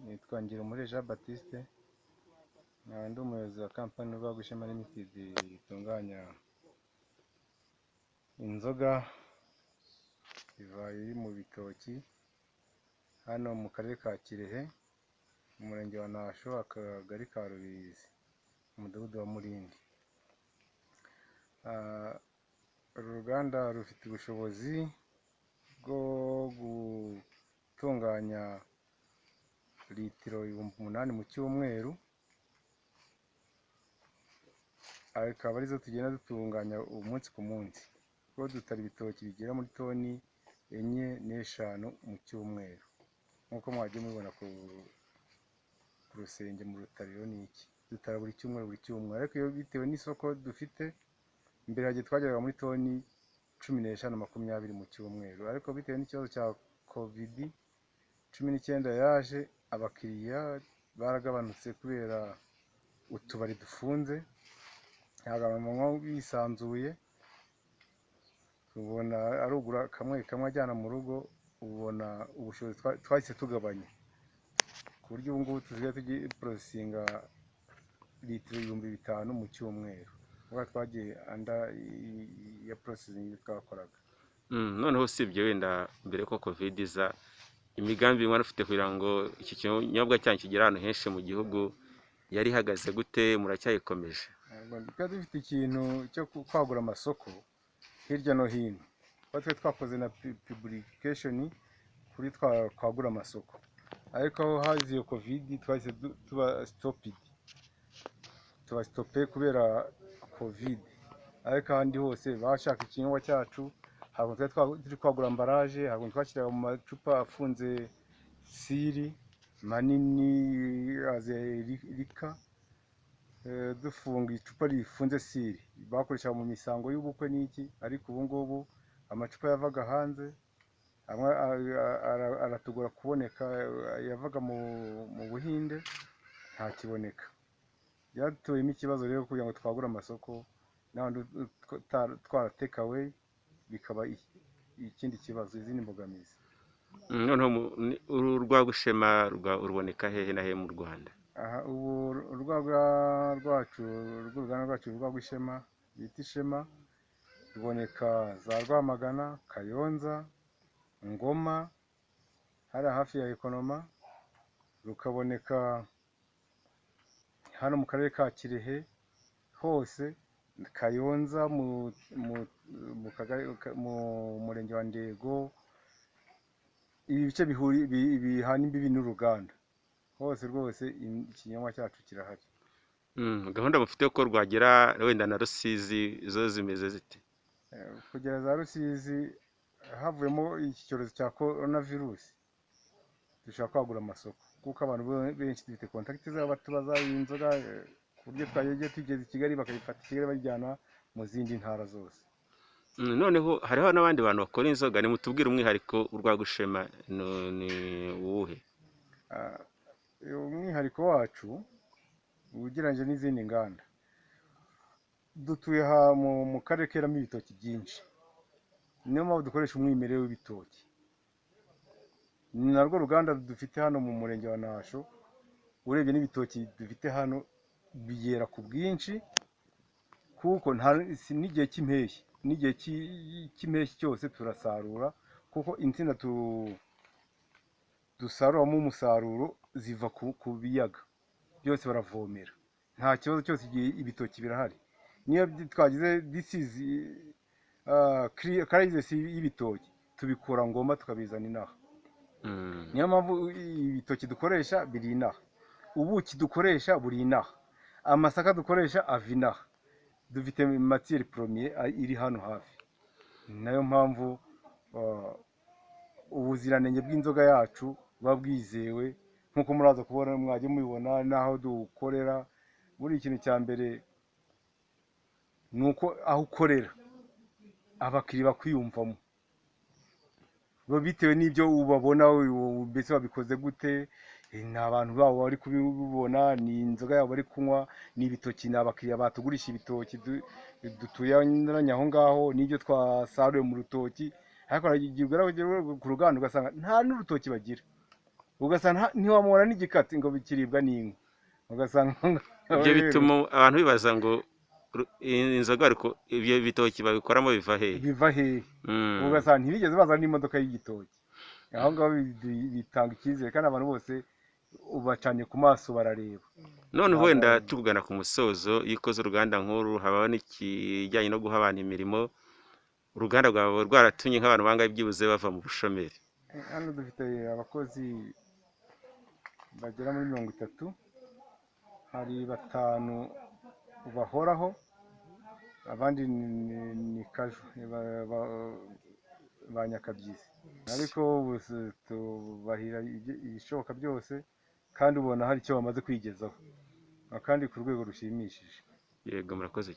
Nitwa Ngirumure Jean Baptiste, nkaba ndi umuyobozi wa kampani Urwagwa Ishema Limited itunganya inzoga divayi iri mu bitoki, hano mu karere ka Kirehe, mu murenge wa Nasho, akagari ka Rubirizi, umudugudu wa Murindi. Uru ruganda rufite ubushobozi bwo gutunganya litiro 8000 mu cyumweru, akaba arizo tugenda dutunganya umunsi ku munsi, kuko dutara ibitoki bigera muri toni 4 n'5 mu cyumweru, nk'uko mwagiye mubibona ku rusenge mu rutariro n'iki, dutara buri cyumweru buri cyumweru, ariko iyo bitewe n'isoko dufite, mbere hagiye twageraga muri toni 15 20 mu cyumweru, ariko bitewe n'ikibazo cya covid 19 yaje, abakiriya baragabanutse kubera utubari dufunze, ntabwo abantu banywa bisanzuye, ubona arugura kamwe kamwe ajyana mu rugo, ubona ubushobozi twahise tugabanya, ku buryo ubu ngubu tusigaye tugiporosesinga litiro 5000 mu cyumweru, kuko twagiye anda ya porosesingi twakoraga. Noneho usibye wenda mbere ko covid iza, imigambi mwari ufite kugira ngo iki kinyobwa cyanyu kigere ahantu henshi mu gihugu yari ihagaze gute? Muracyayikomeje? Twari dufite ikintu cyo kwagura amasoko hirya no hino, kuko twari twakoze na publication kuri twagura amasoko, ariko aho haziye iyo covid twahise tuba stopped, tuba stoppe kubera covid, ariko ahandi hose bashaka ikinyobwa cyacu, ntabwo twari turi kwagura ambaraje, ntabwo twashyiraga mu macupa afunze siri manini rika, dufunga icupa rifunze siri bakoreshaga mu misango y'ubukwe n'iki, ariko ubu ngubu amacupa yavaga hanze amwe aratugora kuboneka, yavaga mu Buhinde ntakiboneka. Byatuyemo ikibazo rero kugira ngo twagure amasoko n'abandi twara take away bikaba ikindi kibazo, izindi mbogamizi. Noneho uru Urwagwa Ishema ruboneka hehe na hehe mu Rwanda? Aha ubu urwagwa rwacu rw'uruganda rwacu Urwagwa Ishema bita Ishema ruboneka za Rwamagana, Kayonza, Ngoma, hariya hafi ya Ekonoma, rukaboneka hano mu karere ka Kirehe hose, Kayonza mu murenge wa Ndego, ibi bice bihana imbibi n'uruganda hose rwose ikinyobwa cyacu kirahari. Gahunda mufite ko rwagera wenda na Rusizi zo zimeze zite? Kugera za Rusizi havuyemo iki cyorezo cya corona virusi, dushobora kwagura amasoko, kuko abantu benshi dufite kontakiti zabo batubaza iyi nzoga, ku buryo twagiye tugeze i Kigali bakayifata i Kigali bayijyana mu zindi ntara zose. Noneho hariho n'abandi bantu bakora inzoga, nimutubwire umwihariko Urwagwa Ishema ni uwuhe? Umwihariko wacu ugereranyije n'izindi nganda, dutuye mu karere keramo ibitoki byinshi, niyo mpamvu dukoresha umwimerere w'ibitoki. Ni narwo ruganda dufite hano mu murenge wa Nasho, urebye n'ibitoki dufite hano biyera ku bwinshi, kuko n'igihe cy'impeshyi, n'igihe cy'impeshyi cyose turasarura, kuko insina dusaruramo umusaruro ziva ku biyaga byose baravomera, nta kibazo cyose, igihe ibitoki birahari. Niyo twagize disizi karayizesi y'ibitoki tubikura Ngoma tukabizana inaha. Niyo mpamvu ibitoki dukoresha biri inaha, ubuki dukoresha buri inaha, amasaka dukoresha ava inaha, dufite matiyeri poromiye iri hano hafi. Nayo mpamvu ubuziranenge bw'inzoga yacu buba bwizewe, nk'uko muraza kubona mwajya mubibona n'aho dukorera. Buri ikintu cya mbere ni uko aho ukorera abakiriya bakwiyumvamo, bitewe n'ibyo ubabona, mbese babikoze gute, ni abantu babo bari kubibona, ni inzoga yabo bari kunywa, ni ibitoki, ni abakiriya batugurisha ibitoki duturanye aho ngaho, n'ibyo twasaruye mu rutoki. Ariko ku ruganda ugasanga nta n'urutoki bagira, Ugasanga ntiwamubona n'igikatsi ngo bikiribwa n'inka, ugasanga Ibyo bituma abantu bibaza ngo inzoga ariko ibyo bitoki babikoramo biva hehe? Biva hehe? Ugasanga ntibigeze bazana n'imodoka y'igitoki. Aho ngaho bitanga icyizere, kandi abantu bose ubacanye ku maso barareba. Noneho wenda tugana ku musozo, iyo ukoze uruganda nk'uru habaho n'ikijyanye no guha abantu imirimo. Uruganda rwawe rwaratumye nk'abantu bangahe byibuze bava mu bushomeri? Hano dufite abakozi bagera muri 30, hari 5 bahoraho, abandi ni kaju ba nyakabyizi, ariko tubahira ibishoboka byose, kandi ubona hari icyo bamaze kwigezaho kandi ku rwego rushimishije. Yego, murakoze cyane.